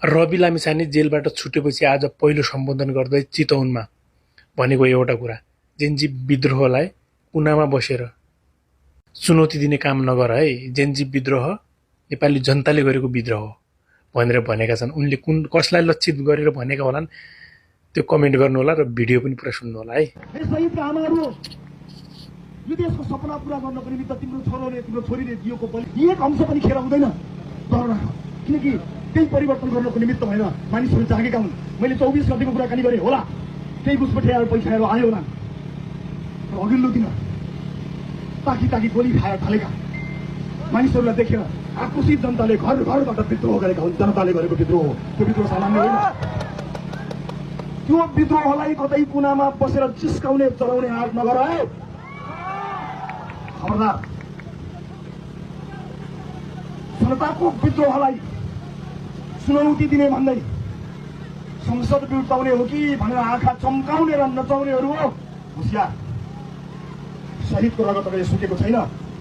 रवि लामिछाने जेलबाट छुटेपछि आज पहिलो सम्बोधन गर्दै चितवनमा भनेको एउटा कुरा, जेन्जी विद्रोहलाई कुनामा बसेर चुनौती दिने काम नगर है, जेन्जी विद्रोह नेपाली जनताले गरेको विद्रोह हो भनेर भनेका छन्। उनले कसलाई लक्षित गरेर भनेका होलान् त्यो कमेन्ट गर्नु होला र भिडियो पनि पुरा सुन्नु होला है। यो देशको सपना पूरा गर्नको निमित्त तिम्रो छोरोले तिम्रो छोरीले दिएको बलि एक अंश पनि खेर हुँदैन डर राख, किनकि त्यही परिवर्तन गर्नको निमित्त भएर मानिसहरू जागेका हुन्। मैले 24 गतिको कुराकानी गरेँ होला, त्यही घुसपठियाहरू पैसाहरू आयो होला, र अघिल्लो दिन ताकी गोली खाएर ढलेका मानिसहरूलाई देखेर आक्रोशित जनताले घर घरबाट विद्रोह गरेका हुन्। जनताले गरेको विद्रोह हो, त्यो विद्रोह सामान्य होइन। त्यो विद्रोहलाई कतै कुनामा बसेर चिस्काउने चलाउने आँट नगर है, खबरदार। जनताको विद्रोहलाई चुनौती दिने भन्दै संसद बिउताउने हो कि भनेर आँखा चम्काउने र नचाउनेहरू हो होसियार। शहीदको रगतले सुकेको छैन।